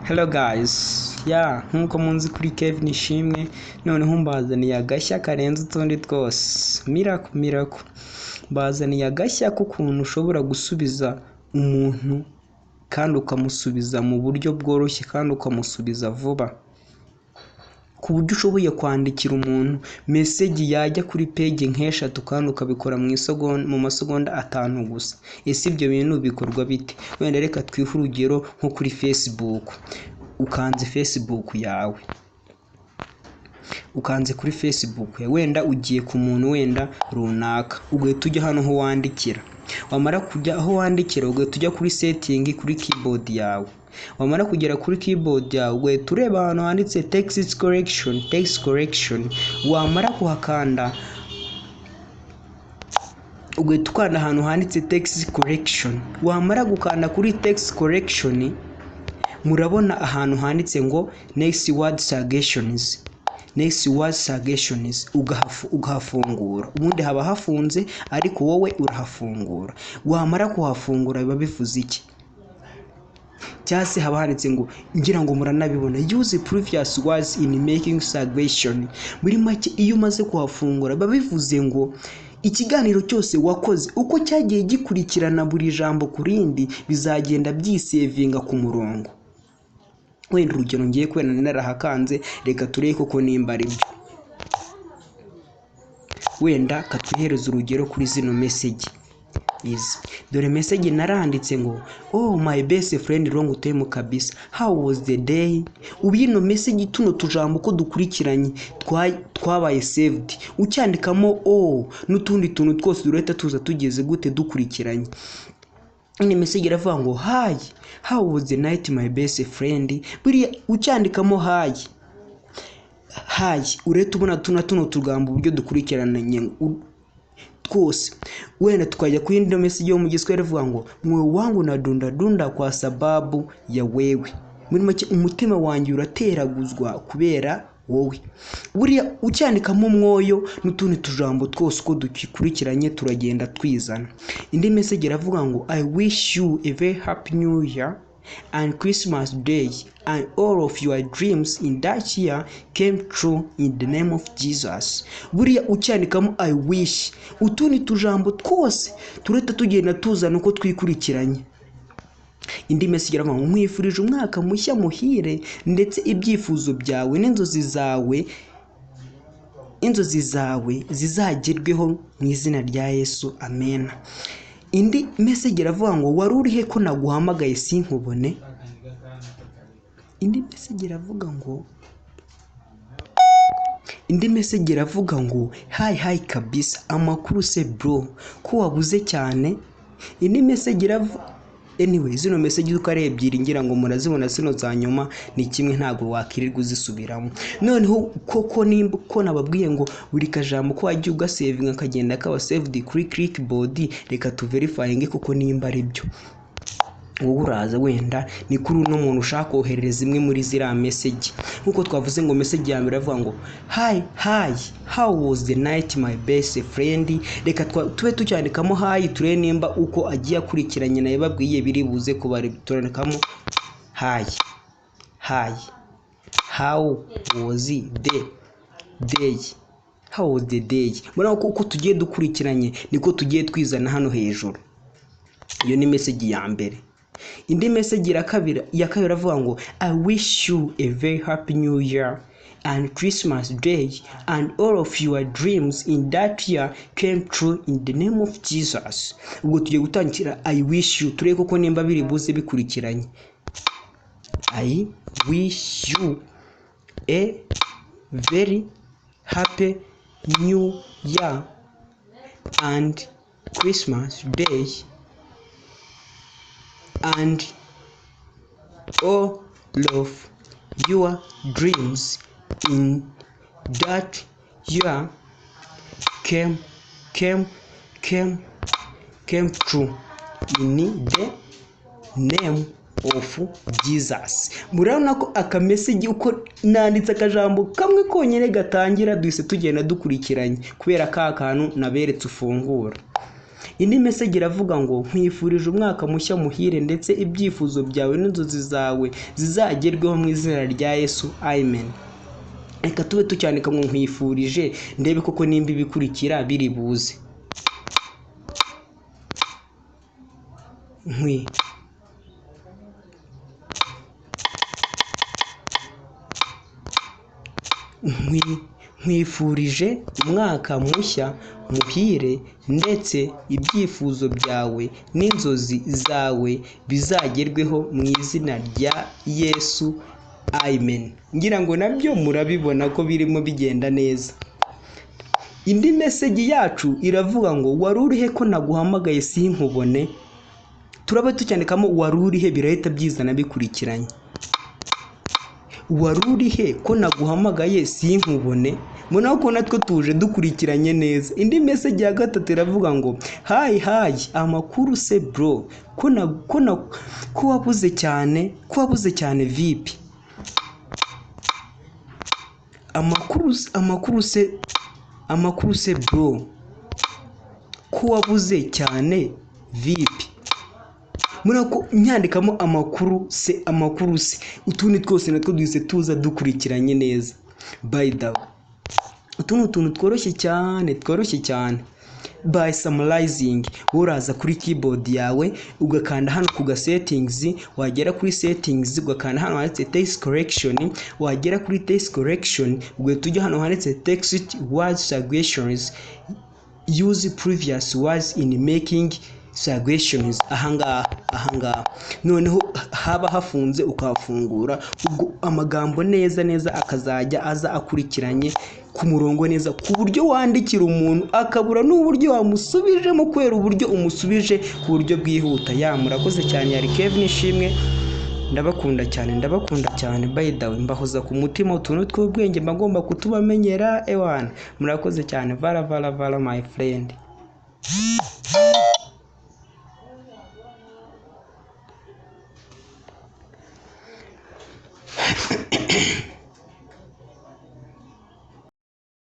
Hello guys, ya nk'uko munzi kuri Kevin Ishimwe, noneho mbazaniye agashya karenze utundi twose. Miracle, miracle. Mbazaniye agashya k'ukuntu ushobora gusubiza umuntu kandi ukamusubiza mu buryo bworoshye kandi ukamusubiza vuba. Ku buryo ushoboye kwandikira umuntu message yajya kuri page nk'eshatu kandi ukabikora mu masegonda 5 gusa. Ese ibyo bintu bikorwa bite? Wenda reka twihe urugero nko kuri Facebook. Ukanze Facebook yawe, ukanze kuri Facebook yawe, wenda ugiye ku muntu wenda runaka, ugahita ujya hano aho wandikira. Wamara kujya aho wandikira, ugahita ujya kuri setting kuri keyboard yawe. Wamara kugera kuri keyboard yawe, ugahita ureba ahantu handitse text correction, text correction. Wamara kuhakanda, ugahita ukanda ahantu handitse text correction. Wamara gukanda kuri text correction, murabona ahantu handitse ngo next word suggestions, next word suggestions, ugahafungura. Ubundi haba hafunze, ariko wowe urahafungura. Wamara kuhafungura, biba bivuze iki? Cyangwa se haba handitse ngo, ngira ngo muranabibona, "Use previous words in making suggestion". Muri make, iyo umaze kuhafungura, biba bivuze ngo ikiganiro cyose wakoze, uko cyagiye gikurikirana buri jambo ku rindi, bizagenda byisevinga ku murongo. Wenda urugero, ngiye kubera narahakanze, reka turebe koko nimba ari byo. Wenda katwihereza urugero kuri zino message izi. Dore message naranditse ngo "Oh my best friend, long time kabisa, how was the day?" Ubu ino message, tuno tujambo uko dukurikiranye twabaye saved. Ucyandikamo "oh", n'utundi tuntu twose durahita tuza tugeze gute? Dukurikiranye. Ino message iravuga ngo "Hi, how was the night, my best friend?" Buriya ucyandikamo "hi", "hi", urahita ubona tuno tugambo uburyo dukurikiranye twose. Wenda tukajya ku yindi message yo mu Giswahili, ivuga ngo "Moyo wangu unadunda dunda kwa sababu ya wewe". Muri make, umutima wanjye urateraguzwa kubera wowe. Buriya ucyandikamo "mwoyo", n'utundi tujambo twose uko dukurikiranye turagenda twizana. Indi message iravuga ngo "I wish you a very happy new year and Christmas day and all of your dreams in that year came true in the name of Jesus." Buriya ucyandikamo "I wish", utundi tujambo twose turahita tugenda tuzana uko twikurikiranye. Indi message iravuga ngo "Nkwifurije umwaka mushya muhire, ndetse ibyifuzo byawe n'inzozi zawe, inzozi zawe zizagerweho mu izina rya Yesu, amen." Indi message iravuga ngo "Wari urihe ko naguhamagaye sinkubone?" Indi message iravuga ngo "Hi hi kabisa, amakuru se bro, ko wabuze cyane?" Indi message iravuga, anyway, zino message uko ari ebyiri ngira ngo murazibona. Zino za nyuma ni kimwe, ntabwo wakirirwa uzisubiramo. Noneho koko nimba ko nababwiye ngo buri kajambo ko wagiye ugasevinga kagenda kaba saved kuri clipboard, reka tuverifyinge koko nimba ari byo. Wowe uraza, wenda ni kuri uno muntu ushaka koherereza imwe muri ziriya message. Nk'uko twavuze ngo message ya mbere iravuga ngo "Hi hi, how was the night, my best friend?" Reka tube tucyandikamo "hi", turebe nimba uko agiye akurikiranye nayo babwiye biri buze kuba. Turandikamo "Hi hi, how was the day? How was the day?" Murabona ko uko tugiye dukurikiranye niko tugiye twizana hano hejuru. Iyo ni message ya mbere. Indi message ya kabiri avuga ngo "I wish you a very happy new year and Christmas day and all of your dreams in that year came true in the name of Jesus." Ubwo tugiye gutangira "I wish you", turebe koko nimba biri buze bikurikiranye. I wish you a very happy new year and Christmas day and all of your dreams in that year came true in the name of Jesus. Murabona ko akamessage uko nanditse akajambo kamwe konyine gatangira, duhise tugenda dukurikiranye kubera ka kantu naberetse ufungura. Indi message iravuga ngo nkwifurije umwaka mushya muhire, ndetse ibyifuzo byawe n'inzozi zawe zizagerweho mu izina rya Yesu, amen. Reka tube tucyandika ngo nkwifurije, ndebe koko nimba ibikurikira biri buze. Nkwifurije umwaka mushya muhire, ndetse ibyifuzo byawe n'inzozi zawe bizagerweho mu izina rya Yesu, amen. Ngira ngo nabyo murabibona ko birimo bigenda neza. Indi message yacu iravuga ngo wari urihe ko naguhamagaye sinkubone. Turaba tucyandikamo wari urihe, birahita byizana bikurikiranye. Wari urihe ko naguhamagaye sinkubone. Mbona ko natwe tuje dukurikiranye neza. Indi message ya gatatu iravuga ngo hi hi, amakuru se bro, ko wabuze cyane, ko wabuze cyane vipi? Amakuru se bro, ko wabuze cyane vipi? Murabona ko nyandikamo amakuru se, amakuru se, utundi twose natwo duhise tuza dukurikiranye neza. By the way, utu ni utuntu tworoshye cyane, tworoshye cyane. By summarizing, uraza kuri keyboard yawe ugakanda hano ku ga settings, wagera kuri settings ugakanda hano handitse text correction, wagera kuri text correction ugahita ujya hano handitse text word suggestions, use previous words in making suggestions, ahangaha noneho haba hafunze ukahafungura, ubwo amagambo neza neza akazajya aza akurikiranye ku murongo neza, ku buryo wandikira umuntu akabura n'uburyo wamusubijemo kubera uburyo umusubije ku buryo bwihuta. Ya, murakoze cyane. Yari Kevin Ishimwe, ndabakunda cyane, ndabakunda cyane. By the way, mbahoza ku mutima utuntu tw'ubwenge mba ngomba kutubamenyera. Ewana, murakoze cyane. Vala vala vala my friend.